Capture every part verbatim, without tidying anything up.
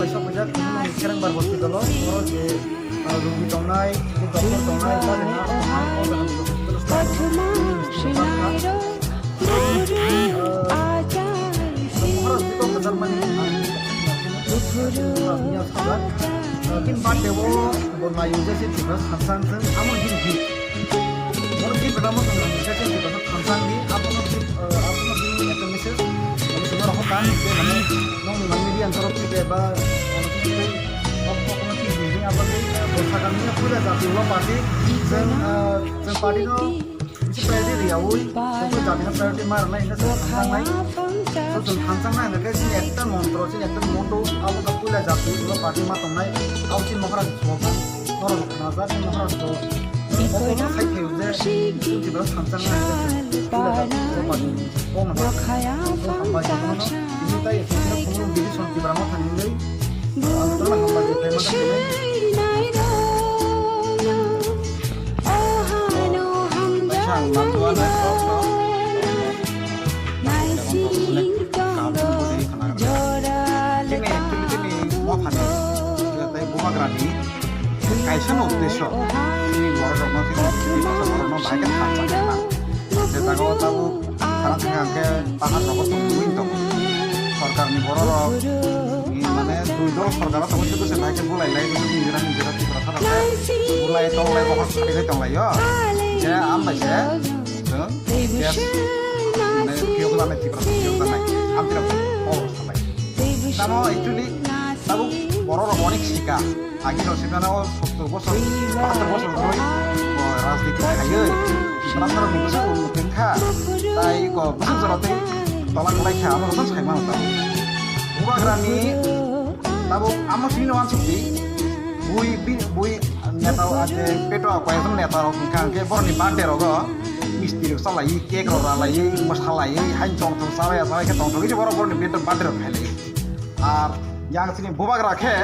Kaisa phaijak, Kerengbar hospital o, oro je, ah, rugi tongnai, je doctor tongnai, ba rwna tongnai, o jaga ni hospital o tongnai. Ah, Maharaj ni kok kwchar mani, ah, ah, kin birthday o, bo layo je se Tripura samsang jeng, amo gini gini. Moro di beda mo tong khe se beda thamsang di, abono di, eh, abono di ekta message, ani sima rokho ta, je mane nong ni mane media ang torok thik ba, ano thik ba, ok ok no thik di, abo di, eh, bo sakang ni puila jati ulo party, jeng, eh, jeng party no bisi priority riyaui, jeng jati no priority ma rwnai, hingke jeng thamsang nai. So jeng thamsang nai hingke chini ekta montro, chini ekta motto, abo ka puila jati ulo party ma tongnai, abo chini Maharaj ni slogan, norok khna jak, chini Maharaj ni Obono sai phaio je, chwng Tiprasa thansa wngna hai khe chwng puila jat Tiprasa party ni kokno bagwi. Chwng hambai tongmano, tini tai ekhe kheno phunukgo bini song Tiprasa motha ni wngwi. Ang jotono hambai je phaima kha tini. Kaisa ang manduano. Chini, chini, chini mothani, tei bubagrani kaisa no uddesyo, chini bororokno, chini bororokno bahai khe thansa khe na. Je jaga o tabuk sana thangya hwnkhe paharrok tongwi tongo. Sorkarni bororok, ni mane dui dol sorkar o tongo, se bahai khe bulai lai, nijera nijera Tiprasa rok khe bulai tonglai, bohor khlai tonglai o. Je ambai se, chwng, yes, mane, phiyok lanai Tiprasa, phiyok lanai, amtwrok, o, salai. Tamo actually, tabuk bororok onek sika. Agi rok sika na o sottor bosor, bahattor bosor dhori, o, rajniti khaiwi, Tiprasa rokni bwswk unnoti wngkha. Tai ko bwswk jora tei tola kwlai kha, amo rok sai mano tabuk. Bubagrani tabuk amo sini no wansuk di, bui, bi-, bui neta o ate peto koi ekjon neta rok wngkha, hwnkhe borokni birthday rogo misti rok chalaiwi, cake rok ralaiwi, mwsalaiwi, haino tongthok chalaiya chalai khe tongthok khe borok borokni birthday rok khailaiwi. Ar yang chini bubagra khe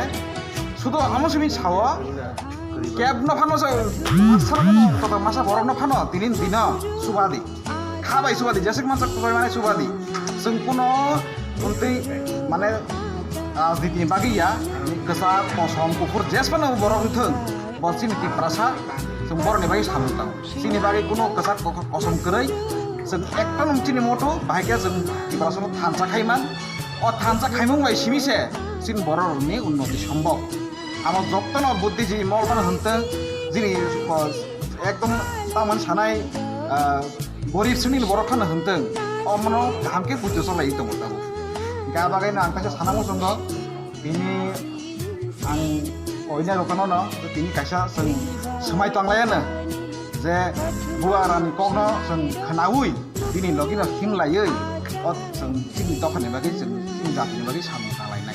sudo amo simi sao kebno phano sa masa koto masa borokno phano tinin dino subadi. Kha bai subadi, jesik mansa kutoi mane subadi. Chwng kuno untwi mane rajniti ni bagwi ya, kwchak, kosom, kuphur jes phano borok wngthwng, bo chini Tiprasa, chwng borokni bagwi samung tang. Chini bagwi kuno kwchak, kosom kwrwi, chwng ekta nung chini moto, bahai khe chwng Tiprasa no thansa khai man. O thansa khaimung bai simi se chini borok rokni unnoti sombok. Amo jottono buddhijibwi mol phano hwntwng, jini, o, ekdom tamoni sanai, ah, gorib sreni borok phano hwntwng, omono kaham khe bujo chalai tongo tabuk. Hwnkhe a bagwi no ang kaisa sana muchungo, tini ang koinai rokno no tini kaisa chwng swmai tong laiya no je bubagrani kokno chwng khwnaui bini logi no himlaiwi o chwng chini dophani bagwi chwng chini jatini bagwi samung tanglainai.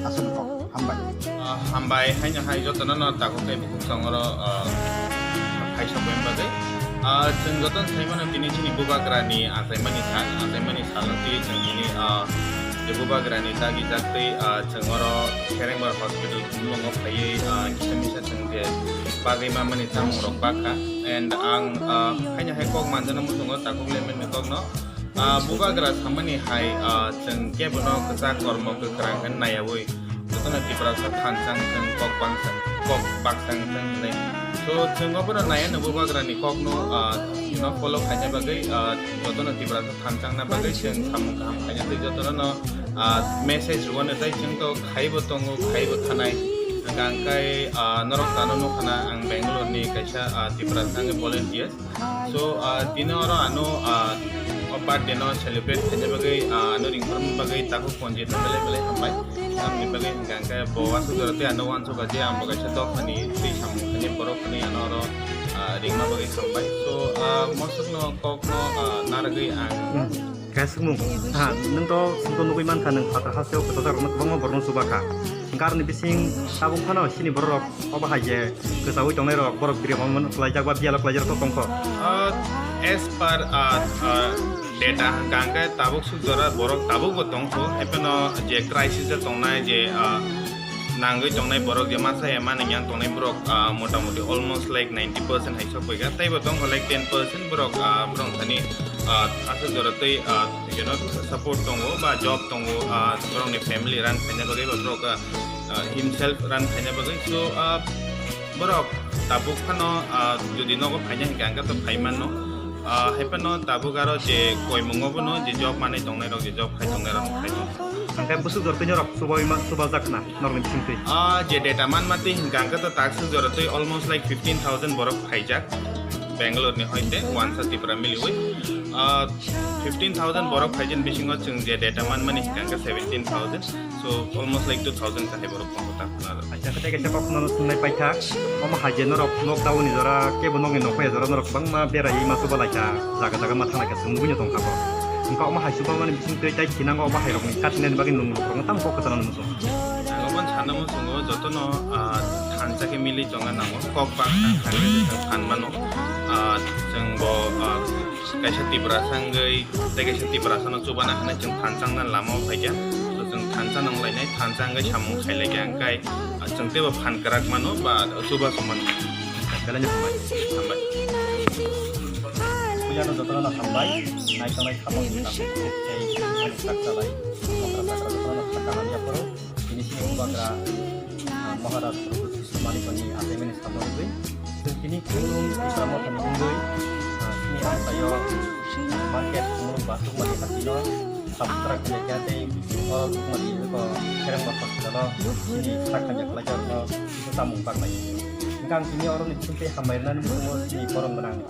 Aswk no kok. Hambai. Ah, hambai haino hai jotono no takhuk tei bukhuk songoro, ah, hai sokoi bagwi. Ah, chwng jotono sai mano tini chini bubagrani achaimani sal, achaimani salo twi chwng tini, ah, je bubagrani dagi jak tei, ah, chwng oro Kherengbar Hospital khumulwngo phaiwi, ah, kisa misa chwng je bagwi mamani chamung rok bakha. And ang, ah, haino hai kok manjano muchungo takhuk lemani kokno. Ah, bubagra samani hai, ah, chwng kebono kwchak kormo kwkhwrang hwn naiyaui, jotono Tiprasa thansa wngthwng, kok bangsa, kok baksa wngthwng hwnwi. So, chwng obono naiya no bubagrani kokno, ah, no follow khaina bagwi, ah, jotono Tiprasa thansa wngna bagwi chwng samung kaham khaina twi jotono no, ah, message rwano tei chwng to khaibo tongo, khaibo thanai. Hwnkha hwnkhe, ah, norok tano nukha na ang Bangalore ni kaisa, ah, Tiprasa wngwi volunteer. So, ah, tini oro ano, ah, o birthday no celebrate khaina bagwi, ah, ano ringkhorma bagwi takhuk Ponjit no belai belai hambai. Tamni bagwi hwnkha hwnkhe bo aswk jora tei ano uansukha je ang bo kaisa dophani twi samung thani borok hwnwi ano oro, ah, ringma bagwi hambai. So, ah, mosokno kokno, ah, narwgwi ang Hmm. Khe swngmung, ha, nwng to, nwng to nugwi mankha, nwng phatar hasteo kwchajak rokno kwbangma borokno chuba kha. Hwnkhe aroni bising tabuk phano chini borok rok obo hai je kwchaui tongnai rok, borok biri hwnwi kwlaijak ba biyalo kwlaijak rok tong kho. Ah, as per, ah, ah, data hwnkha hwnkhe tabuk suk jora borok tabuk bo tong kho, hai phano je crisis o tongnai je, ah, nangwi tongnai borok je masa ya mani yang tongnai borok, ah, motamoti almost like ninety percent hai sok paikha, tei bo tong kho like ten percent borok, ah, borok thani, ah, aswk jora tei, ah, you know, support tongo ba job tongo, ah, borokni family run khaina bagwi ba borok, ah, uh, himself run khaina bagwi. So, uh, borok tabuk phano, uh, jodi nogo phaina hinkha, hwnkhe to phai mano. Uh, hai phano tabuk aro je koimungo bono je job manwi tongnai rok, je job khai tongnai rok khai tongo. Hwnkhe bwswk jora twi norok chubawi ma-, chubajak na norokni bisingtwi? Ah, je data man mati hinkha, hwnkhe to takswk jora twi almost like fifteen thousand borok phaijak Bangalore ni hoite, wansa Tripura miliwi. Ah, fifteen thousand borok phaijak bisingo chwng je data man mani hinkha, hwnkhe seventeen thousand. So, almost like two thousand kahai borok tongo ta khuna. Acha, kete kete kok nono sungnai paitha. Omo hai je norok lockdown ni jora, kebo nokni nokho ya jora norok bangma berai ma chuba laikha, jaga jaga ma thanglaikha, chwng nugui tongkha bo. Wngkha omo hai chuba mani bising twi tai thinango omo hai rokni katinani bagwi nung rok tamo kok kwchana nung song. Ang omo sana mo songo jotono, ah, thansa khe mili tonga nango, kok bak thang thang khe thang phan mano. Ah, chwng bo, ah, kaisa Tiprasa wngwi, tei kaisa Tiprasano chubana hwnwi chwng thansa wngna lama o phaikha. So, chwng thansa nang lainai, thansa wngwi samung khai laikha, hwnkhe, ah, chwng teibo phan kwrak mano ba chuba song mano. Belai no hambai. Hambai. Puila no jotono no hambai, nai tongnai kha bo tei tak chalai. Okra sakra jotono no kha kaham ya phoro. Bini sini bubagra, ah, Maharaj Manikoni achaimani samno rwgwi, chwng tini Khumulwng Tipra Mothani wngwi, ah, chini amchaio, ah, market Khumulwng Basukmani hatino sabukra khlaikha tei oro Dukmani eko Kherengba hospital-o chini sak hamya khlaikha, oro kisa chamung baklai. Hwnkhe ang tini oroni bisingtwi hambai rwnani muchungo chini borong gwnang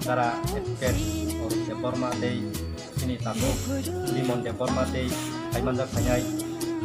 dara advocate Arun Debbarma tei chini takhuk Limon Debbarma tei phaimanjak phainai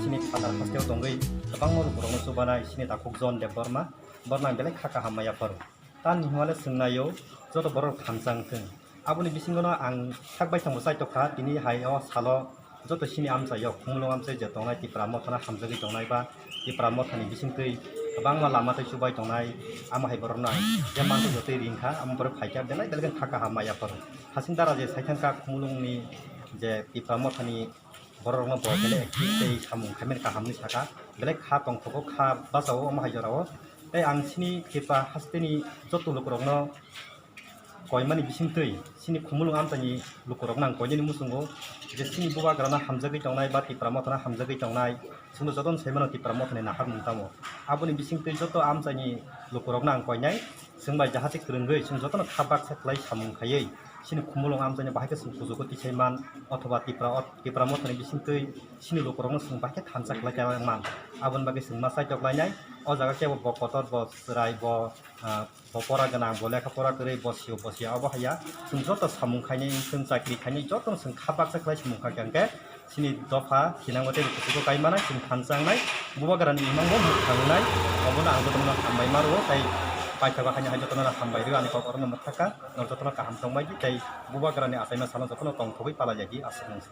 chini phatar hasteo tongwi kwbangma lukurokno chubanai chini takhuk John Debbarma, borno ang belai kha kaham maya pharo. Tamni hwnmale chwng naio joto borok thansa wngthwng. Aboni bisingono ang sak baithangbo chaitokha, tini hai o salo joto chini amchaio, Khumulwng amchai je tongnai, Tipra Mothano hamjagwi tongnai ba Tipra Mothani bisingtwi kwbangma lama tei chubai tongnai, amo hai borokno ang je manthok jotoi ringkha, amo borok phaikha, belai belai khe kha kaham maya pharo. Hasing dara je saithangkha Khumulwngni je Tipra Mothani bororokno bo belai active tei samung khaimani kaham hinwi sakha, belai kha tongthogo, kha bachao omo hai jorao. Tei ang chini Tripura hasteni joto lukurokno koimani bisingtwi chini Khumulwng amchaini lukurokno ang koinani muchungo je chini bubagrano hamjagwi tongnai ba Tipra Mothano hamjagwi tongnai, chwngno jotono sai mano Tipra Mothani naharmung tamo. Aboni bisingtwi joto amchaini lukurokno ang koinai, chwng bai jahate kwrwngwi chwng jotono kha baksa khlai samung khaiwi chini Khumulwng amchaini bahai khe chwng kuchugo tisai man, othoba Tipra, Tipra Mothani bisingtwi chini lukurokno chwng bahai khe thansa khlai kha man. Aboni bagwi chwng ma chaitok lainai, o jaga kebo bo kotor, bo chwrai, bo, ah, bo pora gwnang, bo lekha pora kwrwi, bo sio, bo sio, abo haiya. Chwng joto samung khainai, chwng chakri khainai, jotono chwng kha baksa khlai samung kha khe, hwnkhe chini dopha thinango tei kuchugo kai manai, chwng thansa wngnai. Bubagrani imangbo mwkhang wngnai, obono ang jotono hambai ma rwo, tei paithago haino hai jotono hambai rwo, ani kok orono mwthaka, norok jotono kaham tongbai di, tei bubagrani achaima salo jotono tongthogwi palai lai di, aswk nang.